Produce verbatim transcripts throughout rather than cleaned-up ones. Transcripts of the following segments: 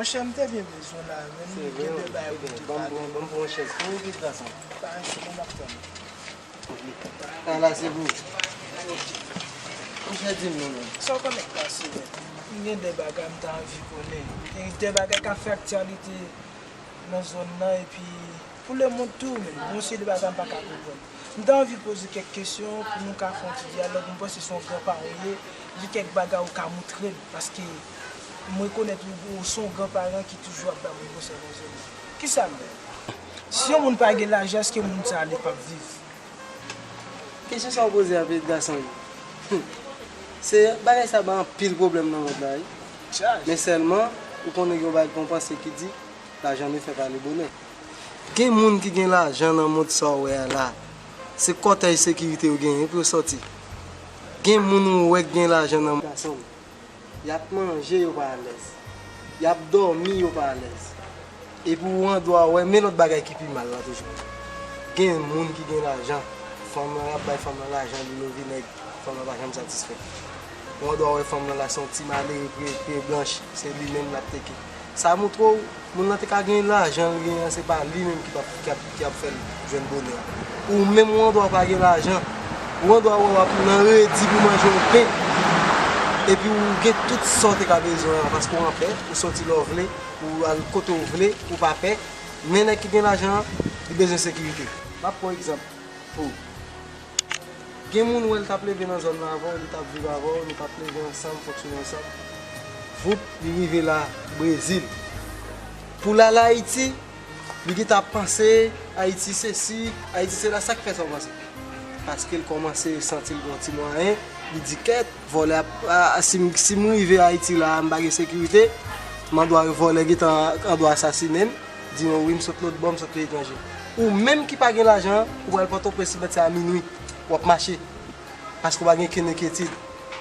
Monchè, m te byen bezwen w la, men m gen de bagay pou m te pale. Ban m pran yon chèz pou ou, pitit gason. Pa gen pwoblèm, m ap tann ou. Ala se pou ou. Monchè, di m non, non. Sa w konn k pase, men? M gen de bagay m ta anvi konnen. Gen de bagay k ap fè aktyalite nan zòn nan, epi pou lemonn tou, men gon seri de bagay m pa ka konprann. M ta anvi poze kèk kesyon pou nou ka fè yon ti dyalòg. M panse se yon gran paran w ye, gen kèk bagay ou ka montre m, paske m rekonèt ou, ou se yon gran paran ki toujou ap bay bon konsèy nan zòn nan. Kisa m fè? Si yon moun pa gen lajan, èske moun sa a li p ap viv? Kesyon sa w poze a, pitit gason yo. Hum. Se bagay sa bay anpil pwoblèm nan mond la, wi. Men sèlman, ou konnen gen yon bagay k gen yon panse ki di, lajan ne fait pas le bonheur. Gen moun ki gen lajan nan mond sa w wè a la, se kòtèj sekirite yo genyen pou yo sòti. Gen moun ou wè k gen lajan nan gason. Y ap manje, yo pa alèz. Y ap dòmi, yo pa alèz. Epi ou andwa wè, men lòt bagay ki pi mal la toujou. Gen moun ki gen lajan, fanm lan, y ap bay fanm lan lajan, li love nèg, fanm lan pa janm satisfè. Ou andwa wè fanm lan la se yon ti malere, pye, pye blanch, se li menm l ap teke. Sa montre w, moun nan te ka gen lajan l genyen an, se pa li menm ki p ap, ki ap, ki ap fè l jwenn bonè. Ou menm ou andwa pa gen lajan, ou andwa wè w ap nan redi pou manje yon pen, epi ou gen tout sa w te ka bezwen an, paske w anpè, ou sòti lè w vle, ou al kote w vle, ou pa pè, men nèg ki gen lajan an, li bezwen sekirite. M ap pran egzanp pou ou. Gen moun wè l t ap leve nan zòn nan avè w, li t ap viv avè w, nou t ap leve ansanm, fonksyone ansanm. Voup, li rive la, Brezil. Pou l al Ayiti, li gentan ap panse, Ayiti sesi, Ayiti sela, sa k fè sa w panse? Paske l kòmanse santi l gen yon ti mwayen, li di, kèt, vòlè ap, a, si m, si m rive Ayiti la, m pa gen sekirite, m andwa vòlè gentan andwa asasinen m. Di nou, wi, m sot lòt bò, m sot peyi etranje. Ou menm ki pa gen lajan an, ou pral Pòtoprens, si mèt se a minwi, w ap mache. Paske w pa gen kenn enkyetid.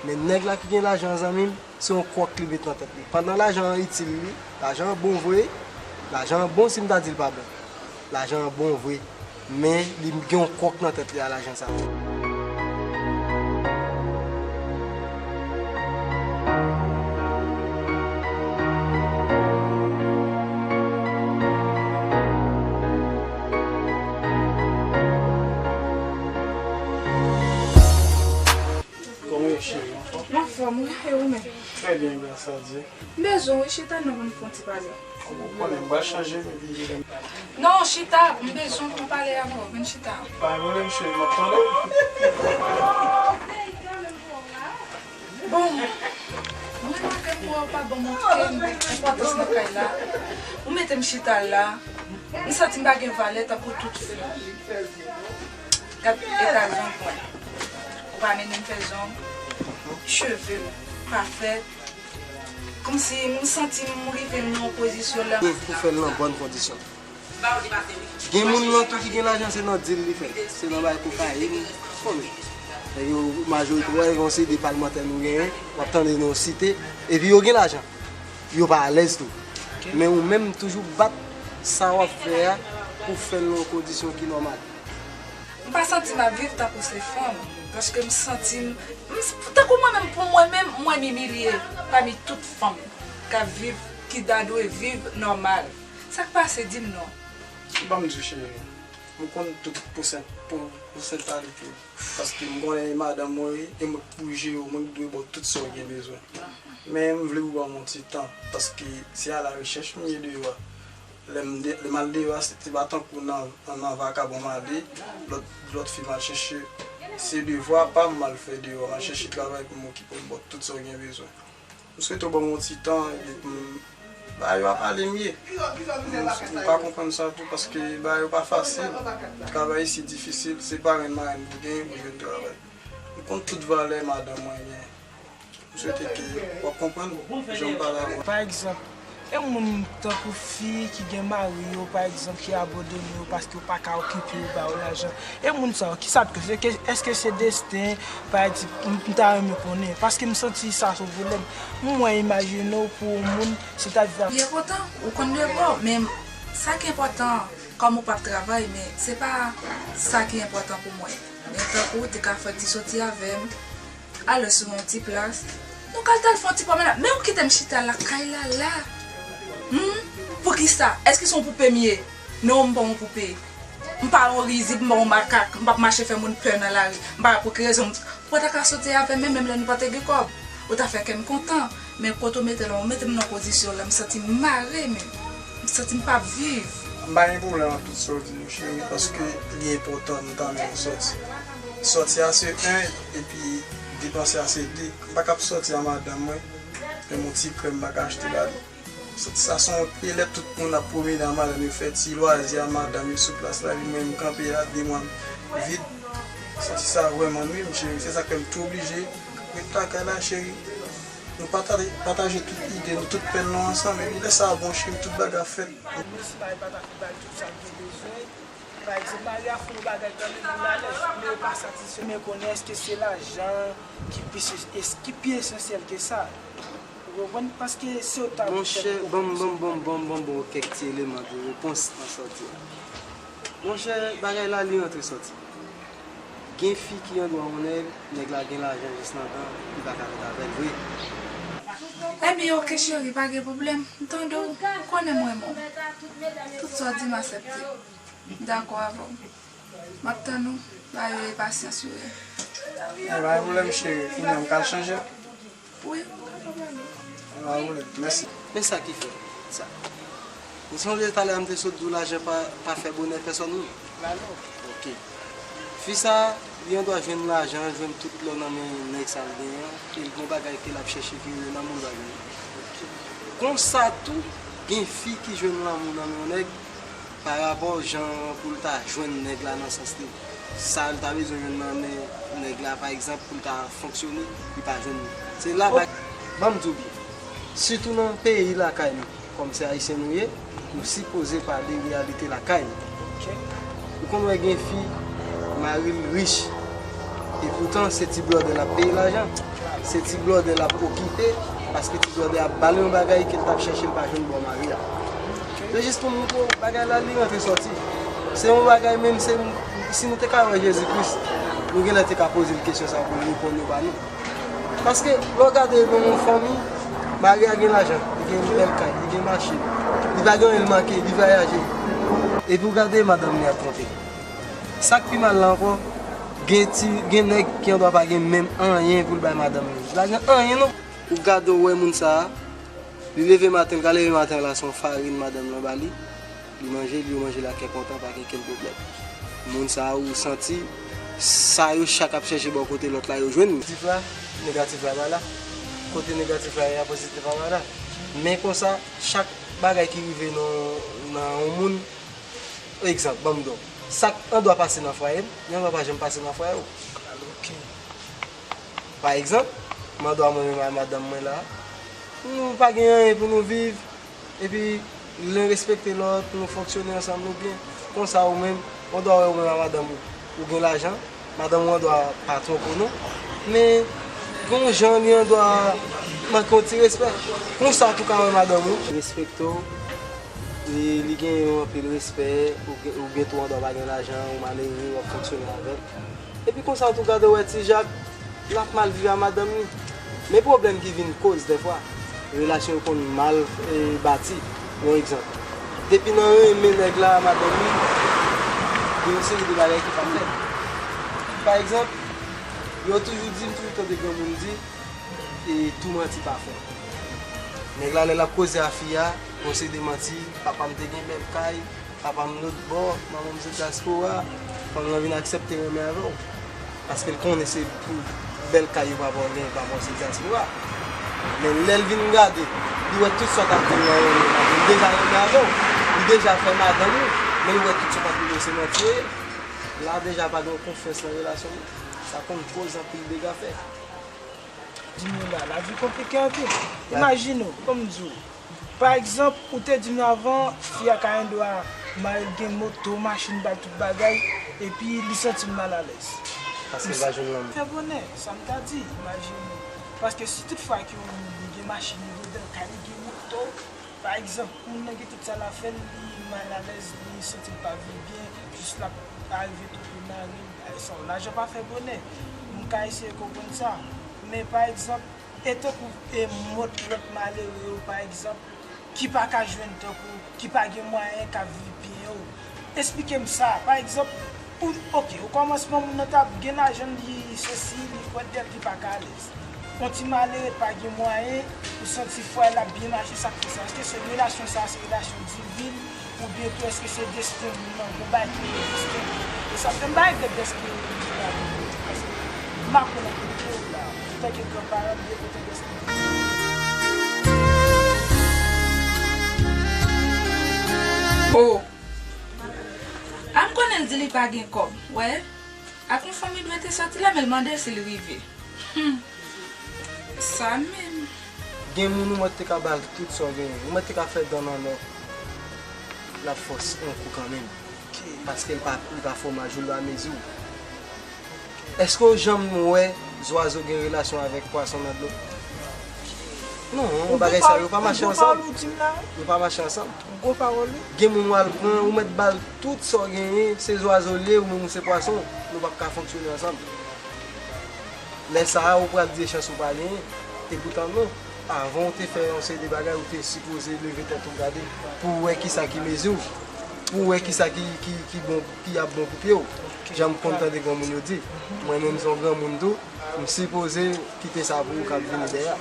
Men nèg la ki gen lajan an, zanmi m, se yon kwòk li met nan tèt li. Pandan lajan an itil li, lajan an bon vre, lajan an bon si m ta di l pa bon. Lajan an bon vre, men li gen yon kwòk nan tèt li a lajan sa. Kòman w ye, cheri? Anfòm, wi, e ou menm? Trè byen, gras a Dye. M bezwen w wi, chita non pou n fè yon ti pale. Ou konnen m pral chanje, men vin jere m. Non, chita, m bezwen pou m pale avè w, vin chita. Pa gen pwoblèm, cheri, m ap tande w. Bon, mwen remake m wè w pa ban m okenn enpòtans nan kay la. Ou mete m chita la, m santi m pa gen valè tankou tout fi. Gad eta zong mwen. Ou pa mennen m fè zong, cheve m pa fèt. Kòmsi m santi m rive nan yon pozisyon la. Pou fè l nan bòn kondisyon. Gen moun nan tou ki gen lajan, se nan dil li fè. Se nan bay kokayin, konnen. Nèg yo, majorite, wè, gen yon seri de palmantè nou genyen, w ap tande non yo site, epi yo gen lajan. Yo pa alèz tou. Men ou menm toujou bat sa w ap fè a pou fè l nan yon kondisyon ki nòmal. M pa santi m ap viv tankou se fanm, paske m santi m, m s-, tankou mwen menm, pou mwen menm, m wè m imilye pami tout fanm k ap viv, ki ta dwe viv nòmal. Sa k pase, di m non. Ban m di w, cheri, m konn tout posen-, pou-, posentalite w, paske m konnen e madanm mwen ye, e mwen k pou jere w, mwen k dwe ba w tout sa w gen bezwen. Men m vle pou ban m yon ti tan, paske se alarechèch m ye deyò a. Lè m de-, lè m al deyò a, se te pa tankou nan, nan vakabon m ale, lòt, lòt fi m al chèche. Se devwa pa m m al fè deyò a, m al chèche travay pou m okipe m, ba w tout sa w gen bezwen. M swete w ban m yon ti tan, epi m, bagay yo ap ale mye. M, m pa konprann sa tou, paske bagay yo pa fasil. Travay isit difisil, se parenn marenn pou genyen pou jwenn travay. M konn tout valè madanm mwen genyen. M swete ke w ap konprann jan m pale avè w. Pa egzanp, e moun tankou fi ki gen mari yo, pa egzanp, ki abandone yo paske yo pa ka okipe yo, ba yo lajan. E moun sa yo, kisa k fè? Èske se desten? Pa egzanp, m, m ta renmen konnen. Paske m santi sa se yon pwoblèm. M wè, imajine w pou yon moun, se ta viv a. Li enpòtan, ou konn devwa w, men sa ki enpòtan, kòm ou p ap travay, men se pa sa ki enpòtan pou mwen. Men tankou w te ka fè ti soti avè m, ale sou yon ti plas. Nou ka t al fè yon ti pwomenad. Men ou kite m chita lakay la, la. Hmm? Poukisa? Èske se yon poupe m ye? Non, m pa yon poupe. M pa yon rizib, m pa yon makak. M p ap mache fè moun pè nan lari. M pa wè pou ki rezon m, ou pa ta ka soti avè m, menm lè nou pa te gen kòb. Ou ta fè kè m kontan. Men kote w mete l, ou mete m nan kondisyon la, m santi m mare menm. M santi m p ap viv. M pa gen pwoblèm ak tout sa w di yo, cheri, paske li enpòtan nou ta menm sòti. Sòti a se en, epi depanse a se de. M pa kab sòti a madanm mwen, menm yon ti krèm m pa ka achte ba li. Santi sa se yon elèv, tout moun ap pwomene a madanm yo, fè ti lwazi a madanm yo sou plas la, epi mwen m kanpe a de mwa m vid. Santi sa vrèman nwi m, cheri. Se sa k fè m tou oblije ret lakay la, cheri. Nou pataje, pataje tout ide nou, tout pèn nou ansanm, epi lè sa a bon, cheri, tout bagay ap fèt. Mèsi, Marie pa ta fin ba l tout sa l te bezwen. Pa egzanp, Marie a fè yon bagay kanmenm pou l alèz, men yo pa satisfè, men konnen èske se lajan ki pi, ki pi esansyèl ke sa? Ou konprann? Paske si yo ta... Monchè, ban m, ban m, ban m, ban m, ban m ba w kèk ti eleman de repons nan sa w di a. Monchè, bagay la li rantre sòti. Gen fi ki andwa yon nèg, nèg la gen lajan jis nan dan, li pa ka ret avè l vre. Ebyen, oke, cheri, pa gen pwoblèm. M tande w, ou konnen m renmen w. Tout sa w di, m aksepte. M dakò avè w. M ap tann ou, ba yo e pasyans yo ye. Ebyen, pa gen pwoblèm, cheri. Kounye a m ka chanje? Wi, ou ka pale. Ebyen, pa gen pwoblèm. Mèsi. Men sa ki fè sa. Ou sonje talè a m te sot di w lajan pa, pa fè bonè pèsòn, wi. Oke. Fi sa, li andwa jwenn lajan, jwenn tout lò nan men nèg sa l genyen an, e l gen yon bagay ke l ap chèche ke nan moun pa jwenn. Konsa tou, gen fi ki jwenn lanmou nan men yon nèg, parapò jan pou l ta jwenn nèg la nan sans li. Sa l ta bezwen jwenn nan men nèg la, pa egzanp, pou l ta fonksyone, li pa jwenn li. Se la ba, ban m di w byen. Sitou nan peyi lakay nou, kòm se ayisyen nou ye, nou sipoze pale reyalite lakay nou. Ou konn wè gen fi, mari l rich, e poutan se ti blòdè l ap peye lajan. Se ti blòdè l ap okipe, paske ti blòdè ap ba l yon bagay ke l t ap chèche, l pa jwenn bò mari a. Se jis pou m montre w bagay la, li rantre sòti. Se yon bagay menm, se, si nou te ka wè Jezi Kris, nou genlè te ka poze l kesyon sa pou l reponn yo ba nou. Paske, lè w gade nan yon fanmi, mari a gen lajan, li gen yon bèl kay, li gen machin, li pa gen anyen l manke, li vwayaje. Epi w gade madanm li ap twonpe. Sa k pi mal la ankò, gen ti, gen nèg ki andwa pa gen menm anyen pou l bay madanm li. Li pa gen anyen non. Ou gade w wè moun sa a, li leve maten, li ka leve maten la se yon farin madanm lan ba li, li manje, li yo manje l ak kè kontan, pa gen kenn pwoblèm. Moun sa a ou santi, sa yo chak ap chèche bò kote lòt la yo jwenn li. Pozitif la, negatif la pa la. Kote negatif la ye a, pozitif la pa la. Men konsa, chak bagay ki rive nan, nan yon moun, egzanp, ban m di w, sa k andwa pase nan fwaye m, li andwa pa janm pase nan fwaye w. Ok. Pa egzanp, m andwa mwen menm ak madanm mwen la, nou pa gen anyen pou nou viv, epi len respekte lòt, nou fonksyone ansanm, nou byen. Konsa ou menm, ou andwa wè ou menm ak madanm ou, ou gen lajan, madanm ou andwa pa twonpe w non. Men, gen yon jan li andwa manke yon ti respè. Konsa tou ka wè madanm ou. Respekte w, li, li gen yon anpil respè, ou gen, ou gen tou andwa pa gen lajan, ou malere, w ap fonksyone avè l. Epi konsa tou gade w wè Ti Jak, l ap mal viv a madanm li. Men pwoblèm ki vin koz dèfwa, relasyon yo konn mal, e, bati. Yon egzanp, depi nan renmen nèg la a madanm li, gen yon seri de bagay ki pa fèt. Pa egzanp, yo toujou di, m toujou tande granmoun di, e, tou manti pa fè. Nèg la, lè l ap koze a fi a, yon seri de manti, papa m te gen bèl kay, papa m lòt bò, manman m se dyaspora, fanm lan vin aksepte renmen avè w. Paske l konnen se pou bèl kay yo papa w genyen, papa w se dyaspora. Men lè l vin gade, li wè tout sa w t ap di l lan renmen, li deja renmen avè w, li deja fè madanm ou, men li wè tout sa w t ap di l yo se manti yo ye. La deja pa gen yon konfyans nan relasyon an. Sa konn koz anpil dega fè. Di nou la, lavi konplike anpil. Imajine w, ban m di w, pa egzanp, ou te di m avan, fi a ka andwa mari l gen moto, machin, bay tout bagay, epi li santi l malalèz. Paske l pa jwenn lanmou. Fè bonè, sa m ta di, imajine w. Paske si tout fwa ke yon moun li gen machin, li gen bèl kay, li gen moto, pa egzanp, moun nan gen tout sa l ap fè, li malalèz, li santi l pa viv byen, jis l ap arive twonpe mari l, sa, lajan pa fè bonè. M ka eseye konprann sa. Men pa egzanp, e tankou, e, mòd lòt malere yo, pa egzanp, ki pa ka jwenn tankou, ki pa gen mwayen, k ap viv byen yo. Esplike m sa. Pa egzanp, ou, oke, okòmansman moun nan t ap gen lajan, li sesi, li fwèdèt, li pa ka alèz. Yon ti malere pa gen mwayen, ou santi fwa l ap byen mache, sa k fè sa? Èske se relasyon sa, se relasyon divin, oubyen tou èske se desten moun nan, gon bagay ki rele desten? E sa fè m bay gad dèske m pa gen, paske m aprann anpil de ou la. Antanke granparan, m byen kontan dèske m vini. Oh! A m konnen l di li pa gen kòb, wè. Ak yon fanmi dwe te sòti la, men l mande si l rive. Hmm. Sa menm. Gen moun ou mèt te ka ba l tout sa w genyen. Ou mèt te ka fè dan nan lò. L ap fè w yon kou kanmenm. Paske l pa, li pa fòmaj ou, l pa mezi w. Èske w janm wè zwazo gen relasyon avèk pwason nan dlo? Non, bagay sa yo pa mache ansanm. Yo pa mache ansanm. Gwo pawòl, wi. Gen moun w al pran, ou mèt ba l tout sa w genyen, se zwazo l ye, ou menm ou se pwason, nou p ap ka fonksyone ansanm. Lè sa a, ou pral di e chans ou pa genyen. Epoutan non, avan w te fè yon seri de bagay, ou te sipoze leve tèt ou gade pou w wè kisa ki mezi w, pou w wè kisa ki, ki, ki bon, ki ap bon pou pye w. Jan m konn tande granmoun yo di, mwen menm se yon granmoun tou, m sipoze kite sa pou ou k ap vini dèyè a.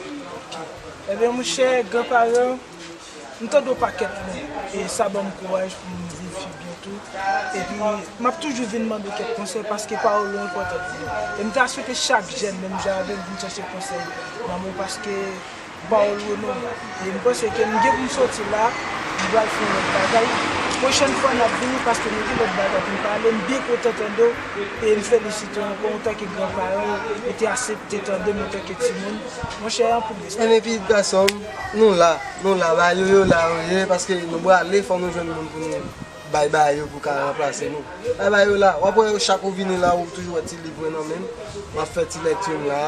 Ebyen, monchè, granparan, m tande w pakèt lè, e sa ban m kouraj pou m viv pi byen tou. Epi, m ap toujou vin mande w kèk konsèy paske pawòl ou enpòtan pou mwen. E m ta swete chak jèn, menm jan avè m, vin chèche konsèy nan men w paske pawòl ou non. E m panse ke m gen pou m soti la, m pral fè yon lòt bagay. Pwochèn fwa n ap vini paske nou gen lòt bagay pou n pale. M byen kontan tande w e m felisite w ankò antanke granparan w, ou te aksepte tande m antanke timoun. Monchè, anpil respè. Enben, pitit gason m, nou la, nou la, ba yo, yo la, yo ye, paske nou prale, fò nou jwenn moun pou nou bay ba yo pou ka ranplase nou. Bay ba yo la, w ap wè chak ou vini la, ou toujou wè ti liv mwen nan men m, m ap fè ti lèkti m la,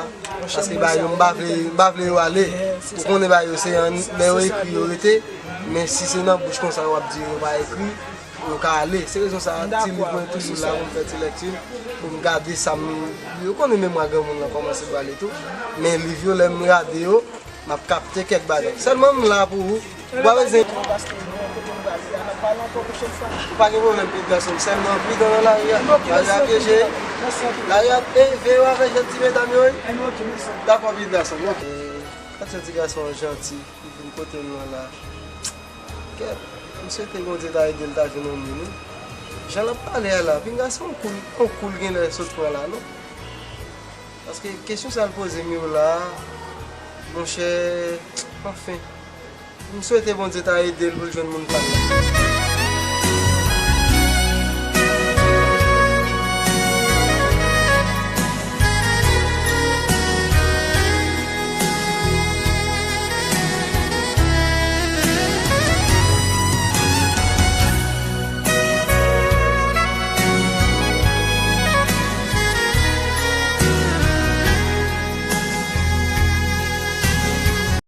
paske ba yo, m pa vle, m pa vle yo ale. Ou konnen ba yo, se an, lè yo ekri, yo rete, men si se nan bouch konsa yo ap di yo pa ekri, yo ka ale. Se rezon sa a, ti liv mwen toujou la pou m fè ti lèkti, pou m gade sa m, yo konnen memwa granmoun nan kòmanse prale tou, men liv yo, lè m gade yo, m ap kapte kèk bagay. Sèlman m la pou ou. Ou pa bezwen. Ou pa gen pwoblèm, pitit gason m. Sèlman pridan nan lari a. Lari a pyeje. Lari a, e, veye w avè jèn ti medam yo, wi. Dakò, pitit gason m. Oke. Gad jan ti gason an janti. Li vin kote m nan la. Kèt, m swete Bondye ta ede l ta jwenn yon moun, wi. Jan l ap pale a la, pinga se yon kou l, yon kou l genlè sot pran la, non? Paske kesyon sa l poze m yo la, monchè, anfen, m swete Bondye ta ede l pou l jwenn moun pa l la.